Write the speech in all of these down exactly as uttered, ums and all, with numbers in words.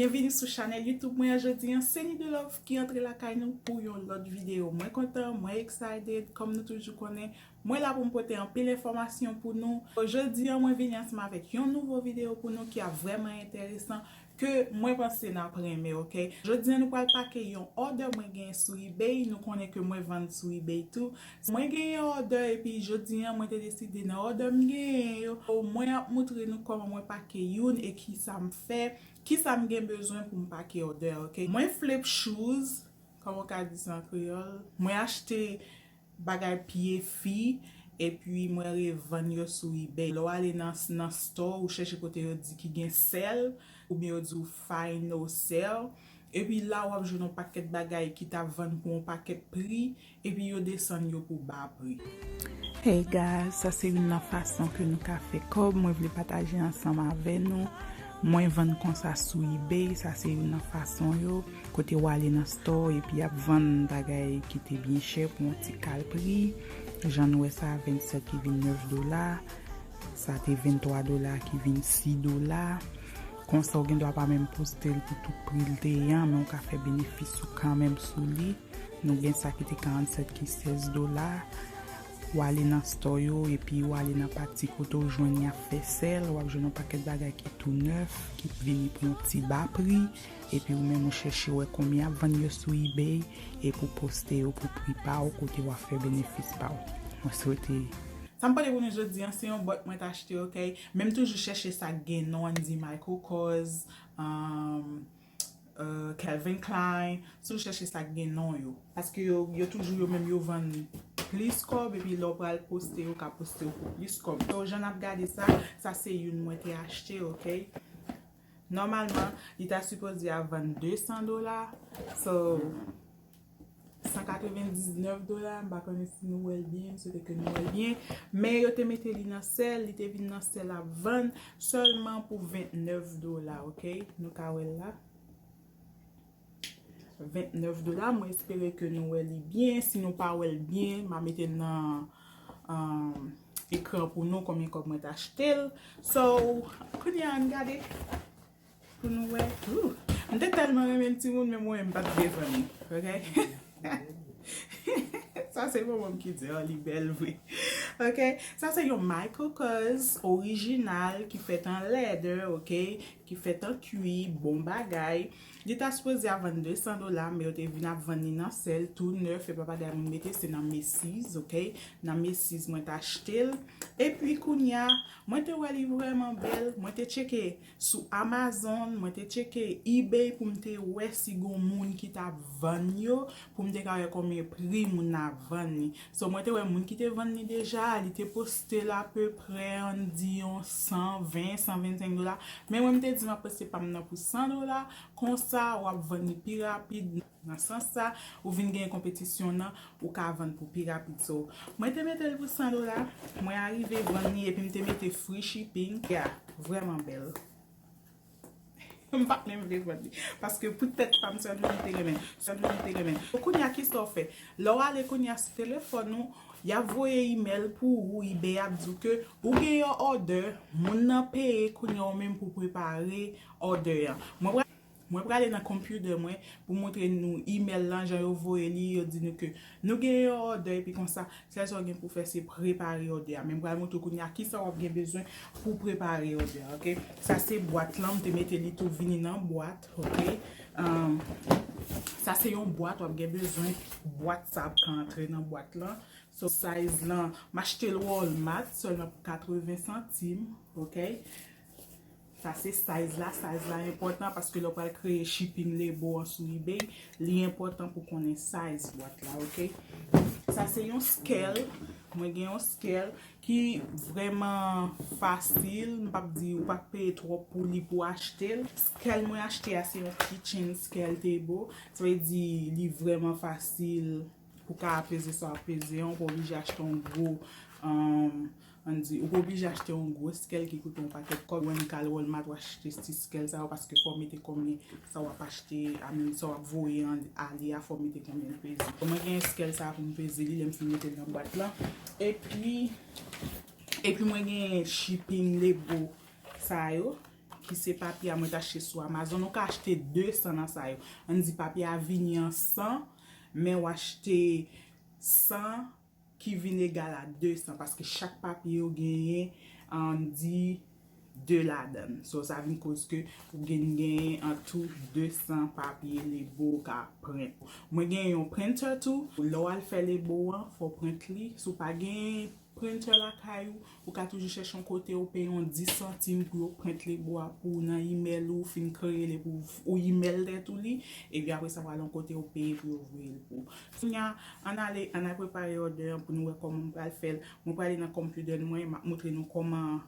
Byenvini sou chanèl YouTube mwen an. Jodi an, se Nidelove ki antre lakay nou pou yon lòt videyo. Mwen kontan, mwen excited, kòm nou toujou konnen, mwen la pou m pote anpil enfòmasyon pou nou. Jodi an, mwen vini ansanm avèk yon nouvo videyo pou nou ki ap vrèman enteresan, ke mwen panse n ap renmen, oke? Jodi an, nou pral pake yon order mwen genyen sou eBay. Nou konnen ke mwen vann sou eBay tou. Mwen genyen order, epi jodi an, mwen te deside nan order m genyen yo, mwen ap moutre nou kòman mwen pake youn e kisa m fè, kisa m gen bezwen pou m pake order, oke? Mwen flip shoes, kòman w ka di sa an kreyòl? Mwen achte bagay pye fi, epi mwen revann yo sou eBay. Lè w ale nan, nan store, ou chèche kote yo di ki gen sale, oubyen yo di w find no sale, epi la w ap jwenn yon pakèt bagay ki t ap vann pou yon pakèt pri, epi yo desann yo pou ba pri. Hey guys, sa se youn nan fason ke nou ka fè kòb. Mwen vle pataje ansanm avè nou. Mwen vann konsa sou eBay, sa se youn nan fason yo. Kote w ale nan store epi y ap vann bagay ki te byen chè pou yon ti kal pri. Jan nou wè sa, vennsèt ki vin nèf dola. Sa te venntwa dola ki vin sis dola. Konsa w gen dwa pa menm poste l pou tout pri l te ye an, men w ka fè benefis ou kanmenm sou li. Nou gen sa ki te karannsèt ki sèz dola. W ale nan store yo, epi w ale nan pati kote w jwenn y ap fè sale, w ap jwenn yon pakèt bagay ki tou nèf, ki vini pou yon ti ba pri, epi ou menm ou chèche wè konbyen y ap vann yo sou eBay, epi w poste yo pou pri pa w, kote w ap fè benefis pa w. Mwen swete. Sa m pote pou nou jodi an, se yon bòt mwen t achte, oke? Men m toujou chèche sa k gen non, ann di Michael Kors, um, euh, Calvin Klein, si w chèche sa k gen non yo. Paske yo, yo toujou yo menm yo vann plis kòb, epi lè w pral poste, yo ka poste w pou plis kòb. So, jan n ap gade sa, sa se youn mwen te achte, oke? Nòmalman, li ta sipoze ap vann de san dola. So, san katrevendiznèf dola, m pa konnen si nou wè l byen, m swete ke nou wè l byen. Men yo te mete li nan sale, li te vin nan sale ap vann sèlman pou vennèf dola, oke? Nou ka wè l la. Vennèf dola, mwen espere ke nou wè li byen. Si nou pa wè l byen, m a mete l nan, um, ekran pou nou konbyen kòb mwen t achte l. So, kounye a, ann gade. Pou nou wè. Ooh, m te tèlman renmen l timoun, men mwen, m pa t vle vann li. Oke? Sa se manman m ki di, oh, li bèl vre. Oke? Sa se yon Michael Kors orijinal ki fèt an leather, oke? Ki fèt an kwi, bon bagay. Li ta sipoze a vann de san dola, men yo te vin ap vann li nan sale, tou nèf, e pa bagay moun mete, se nan Macy's, oke? Nan Macy's mwen t achte l. Epi kounye a, mwen te wè li vrèman bèl, mwen te tcheke sou Amazon, mwen te tcheke eBay pou m te wè si gon moun ki t ap vann yo, pou m te ka wè konbyen pri moun nan ap vann li. So, mwen te wè moun ki te vann li deja, li te poste l apeprè, ann di yon san ven, san vennsenk dola. Men mwen, m te di m ap poste pa m nan pou san dola, konsa w ap vann li pi rapid. Nan sans sa, ou vin gen konpetisyon nan, ou ka vann pou pi rapid. So, mwen te mete l pou san dola, mwen arive vann li epi m te mete free shipping. Ya, vrèman bèl. M pa t menm vle vann li. Paske pou tèt pa m, sèl moun te renmen. Sèl moun te renmen. Kounye a, kisa w fè? Lè w ale kounye a sou telefòn ou, y ap voye imèl pou ou, eBay ap di w ke ou gen yon order, moun nan peye, kounye a ou menm pou prepare order an. Mwen pral Mwen prale nan computer mwen pou montre nou imèl lan, jan yo voye li, yo di nou ke nou gen yon order, epi konsa, sèl sa w gen pou fè, se prepare order a. Men m pral montre w kounye a kisa w ap gen bezwen pou prepare order a, oke? Sa se bwat lan, m te mete li tou vini nan bwat, oke? Um, sa se yon bwat, w ap gen bezwen bwat sa ap ka antre nan bwat lan. So, size lan, m achte l Walmart sèlman pou katreven santim, oke? Sa se size la, size la enpòtan paske lè w pral kreye shipping label an sou eBay, li enpòtan pou konnen size bwat la, oke? Sa se yon scale, mwen gen yon scale ki vrèman fasil, m p ap di ou p ap peye twòp pou li pou achte l. Scale mwen achte a se yon kitchen scale table, sa vle di li vrèman fasil. Pou ka peze sa w ap peze an, ou pa oblije achte yon gwo, um, ann di, ou pa oblije achte yon gwo scale ki koute yon pakèt kòb. Ou wè m k al Walmart, w achte ti scale sa yo, paske fò w mete konbyen sa w ap achte, I mean, sa w ap voye an, ale a, fò w mete konbyen l peze. Mwen gen scale sa pou m peze li, lè m fin mete l nan bwat lan. Epi, epi mwen gen shipping label sa yo. Se papye a mwen t achte sou Amazon. Ou ka achte de san nan sa yo. Ann di papye a vini an san, men w achte san ki vin egal a de san, paske chak papye yo genyen, ann di, de ladan l. So, sa vin koz ke ou gen, genyen an tou de san papye lebo w ka print. Mwen gen yon printer tou. Lè w al fè lebo an, fò w print li. Si w pa gen printer lakay ou, ou ka toujou chèche yon kote ou peye yon dis santim pou yo print lebo a pou ou nan imèl ou, fin kreye l epi w, ou imèl tèt ou li, epi apre sa w al yon kote ou peye pou yo voye l pou ou. Kounye a, ann ale, ann al prepare order an pou nou wè kòman m pral fè l. Mwen prale nan computer mwen, m ap montre nou kòman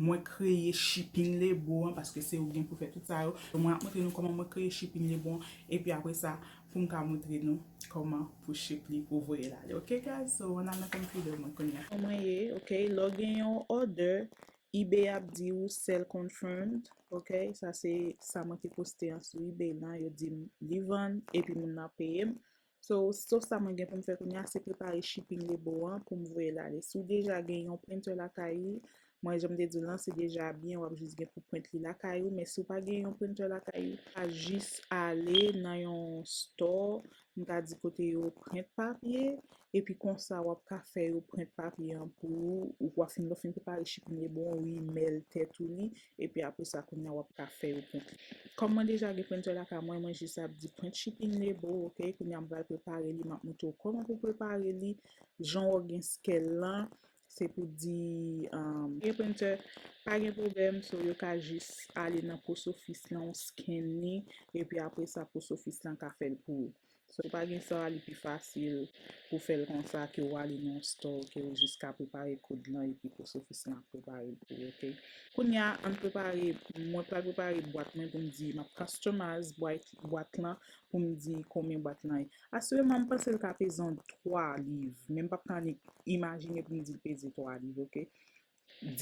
mwen kreye shipping lebo an, paske se ou gen pou fè tout sa yo. Mwen ap montre nou kòman mwen kreye shipping lebo an, epi apre sa, pou m ka montre nou kòman pou ship li, pou voye l ale. Ok, guys? So, ann al nan computer mwen kounye a. Kòman ye? Ok, lè w gen yon order, eBay ap di ou sell confirmed. Ok, sa se sa mwen te poste an sou eBay lan. Yo di m li vann, epi moun nan peye m. So, so sa mwen gen pou m fè kounye a, se prepare shipping lebo an pou m voye l ale. Si w deja gen yon printer lakay ou, mwen, jan m te di w lan, se deja byen, w ap jis gen pou print li lakay ou. Men si w pa gen yon printer lakay ou, w ka jis ale nan yon store, m ka di kote yo print papye, epi konsa w ap ka fè yo print papye an pou ou, ou w ap fin, lè w fin prepare shipping lebo an, ou imèl tèt ou li, epi apre sa, kounye a w ap ka fè yo print li. Kòm mwen deja gen printer lakay mwen, mwen jis ap di print shipping lebo, ok? Kounye a m pral prepare li, m ap montre w kòman pou prepare li, jan w gen scale lan, se pou di, um, gen printer, pa gen pwoblèm, so yo ka jis ale nan post office lan, ou scan li, epi apre sa, post office lan ka fè l pou ou. So, pa gen sa, li pi fasil pou fè l konsa ke w ale nan yon store, ke w jis ka prepare kòd lan epi post office lan ap prepare l pou ou, ok? Kounye a, ann prepare, mwen pral prepare bwat mwen pou m di, m ap customize bwat, bwat lan pou m di konbyen bwat lan ye. Asireman, m panse l ka peze yon twa liv, men m p ap ka annik imajine pou m di l peze twa liv, ok?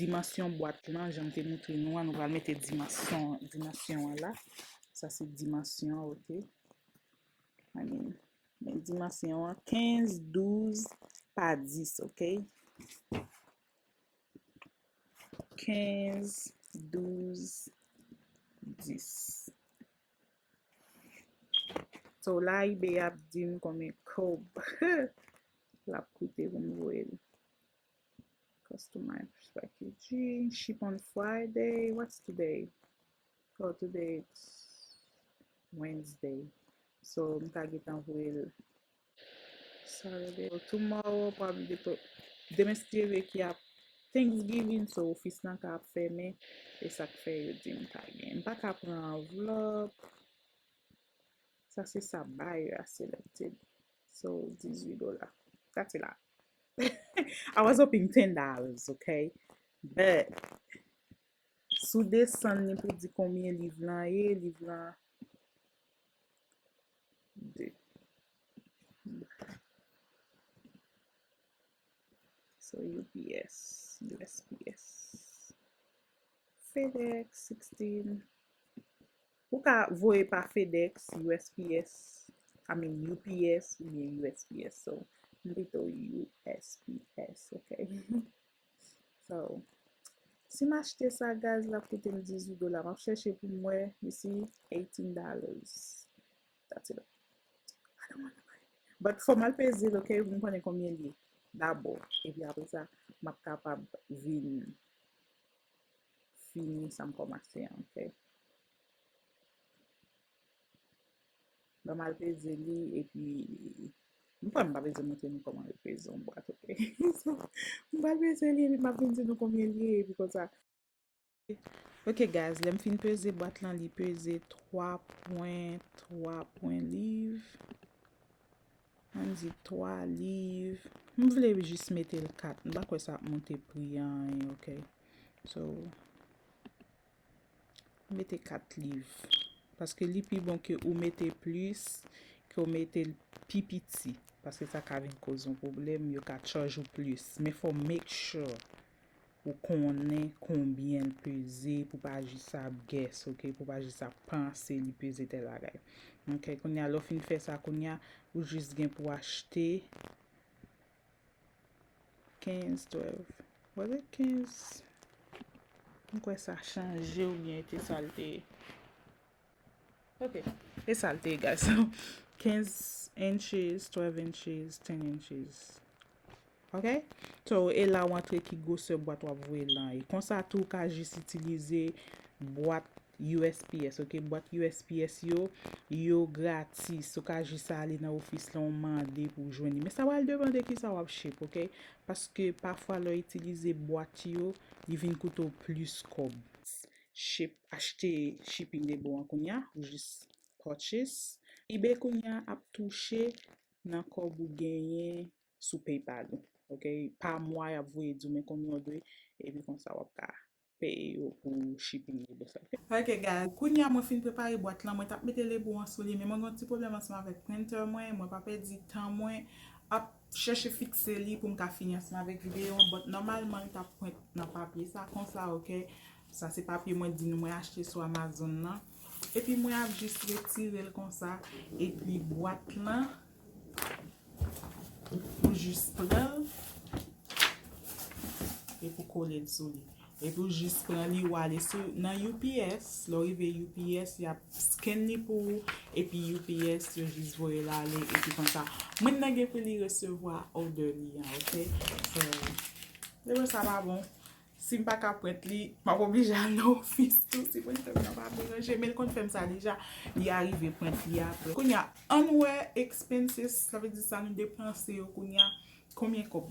Dimansyon bwat lan, jan m te montre nou an, nou pral mete dimansyon, dimansyon an la. Sa se dimansyon, ok? I mean, men dimansyon an, kenz, douz pa dis, ok? Kenz, douz, dis. So, la, eBay ap di m konbyen kob l ap koute pou m voye l. Customize packaging, ship on Friday. What's today? Oh, today it's Wednesday. So, m ka gentan voye l Saturday. So, tomorrow, probably, demen se Dye vle ki ap Thanksgiving, so, ofis lan ka ap fèmen. E sa k fè yo di m pa gen. M pa ka pran anvlòp. Sa se sa buyer a selected. So, dizuit dola. That's a lot. I was hoping ten dollars, okay? But, si w desann li pou di konbyen liv lan ye, liv lan de. So, U P S, U S P S. FedEx, sixteen. Ou ka voye pa FedEx, U S P S, I mean, U P S oubyen U S P S. So, m pito U S P S, ok? So, si m achte sa, guys, l ap koute m dizuit dola. M ap chèche pou m wè, you see, eighteen dollars. That's it. I don't wanna buy it. But fò m al peze l, ok, pou m konnen konbyen l ye dabò. Epi apre sa, m ap kapab vin fini sa m kòmanse an, ok? Ban m al peze li, epi m kwè m pa bezwen montre nou kòman yo peze yon bwat, ok? So, m pral peze li, epi m ap vin di nou konbyen l ye, epi konsa. Ok, guys, lè m fin peze bwat lan, li peze twa pwen twa pwen liv. Ann di twa liv. M vle jis mete l kat. M pa kwè sa ap monte pri a anyen, ok? So, mete kat liv. Paske li pi bon ke ou mete plis, ke ou mete l pi piti. Paske sa ka vin koz yon pwoblèm, yo ka charge ou plis. Men fò w make sure ou konnen konbyen l peze, pou pa jis ap guess, ok? Pou pa jis ap panse li peze tèl bagay. Ok, kounye a, lè w fin fè sa, kounye a, ou jis gen pou achte kenz, twelve. Was it kenz? M kwè sa chanje oubyen e te sa l te ye. Ok. E sa l te ye, guys. Quinze inches, twelve inches, ten inches. Ok? So, e la w antre ki gwosè bwat w ap voye lan ye. Konsa tou, w ka jis itilize bwat U S P S, ok? Bwat U S P S yo, yo gratis. Ou ka jis ale nan ofis lan, w mande pou w jwenn li. Men sa pral depann de kisa w ap ship, ok? Paske pafwa, lè w itilize bwat yo, li vin koute w plis kòb. Ship, achte shipping label an kounye a, ou jis purchase. eBay kounye a ap touche nan kòb ou genyen sou PayPal ou. Ok? Pa mwa, y ap voye di w men konbyen w dwe, epi konsa w ap ka peye yo pou shipping label sa. Ok? Ok, guys. Kounye a mwen fin prepare bwat lan, mwen t ap mete label an sou li, men mwen gen yon ti pwoblèm ansanm avèk printer mwen, mwen pa pèdi tan mwen ap chèche fikse li pou m ka fini ansanm avèk videyo an, but nòmalman li t ap print nan papye sa konsa, ok? Sa se papye mwen di nou mwen achte sou Amazon nan. Epi mwen ap jis retire l konsa, epi bwat lan, ou jis pran l, epi w kole l sou li. Epi w jis pran li, w ale sou, nan U P S, lè w rive U P S, y ap scan li pou ou, epi U P S, yo jis voye l ale, epi konsa. Moun nan gen pou li resevwa order li an, ok? So, label sa pa bon. Si m pa ka print li, m ap oblije al nan ofis tou, si printer mwen pa deranje. Men l konn fè m sa deja, li arive print li apre. Kounye a, ann wè expenses, sa vle di sa nou depanse yo kounye a, konbyen kòb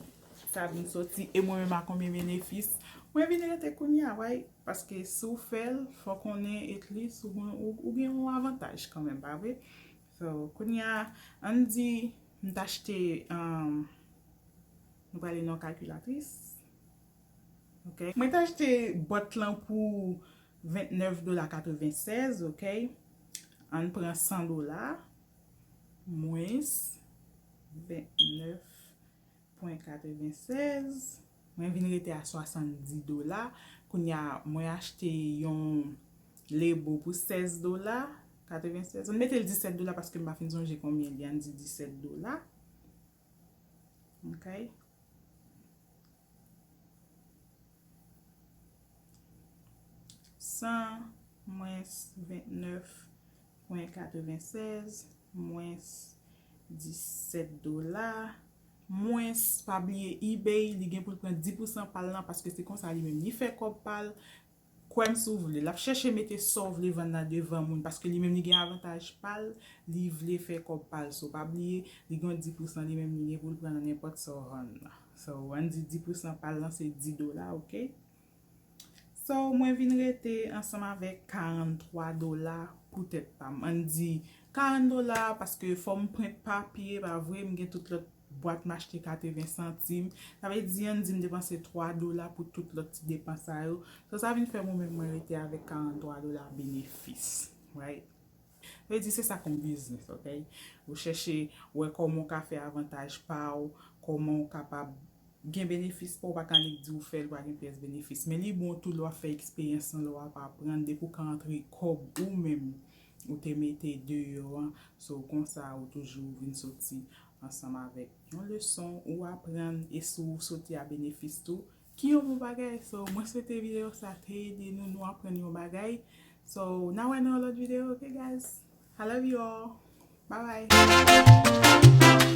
sa vin soti, e mwen menm a konbyen benefis mwen vin rete kounye a, right? Paske si w fè l, fò w konnen at least ou gen, ou, ou gen yon avantaj kanmenm, pa vre? So, kounye a, ann di, m t achte, um, nou prale nan kalkilatris. Ok. Mwen t achte bòt lan pou vennèf dola katrevennsèz, ok? Ann pran san dola, mwens vennèf pwen katrevennsèz. Mwen vin rete a swasanndis dola. Kounye a, mwen achte yon label pou sèz dola katrevennsèz. Ann mete l disèt dola paske m pa fin sonje konbyen li, ann di disèt dola. Ok. San mwens vennèf pwen katrevennsèz, mwens disèt dola, mwens, pa bliye eBay, li gen pou l pran dis pousan pa l lan, paske se konsa li menm, li fè kòb pa l. Kwè m si w vle, l ap chèche mete sa w vle vann nan devan moun, paske li menm li gen avantaj pa l, li vle fè kòb pa l. So, pa bliye, li gen yon dis pousan li menm li gen pou l pran nan nenpòt sa w vann nan. So, ann di dis pousan pa l lan se dis dola, ok? So, mwen vin rete ansanm avèk karannntwa dola pou tèt pa m. Ann di karant dola, paske fò m print papye, pa vre, m gen tout lòt bwat m achte katreven santim. Sa vle di, ann di m depanse twa dola pou tout lòt ti depans sa yo. So, sa vin fè mwen menm mwen rete avèk karannntwa dola benefis. Right? Sa vle di, se sa k yon biznis, ok? Ou chèche wè kòman w ka fè avantaj pa w, kòman w kapab gen benefis pa w, pa ka nik di w fè l, pa gen pyès benefis. Men li bon tou lè w ap fè eksperyans lan, lè w ap aprann, depi w ka antre kòb ou menm ou te mete deyò an. So, konsa ou toujou vin soti ansanm avèk yon leson ou aprann, e si w soti a benefis tou, ki yon bon bagay. So, mwen swete videyo sa te ede nou, nou aprann yon bagay. So, n a wè nan yon lòt videyo, ok, guys? I love you all. Bye bye.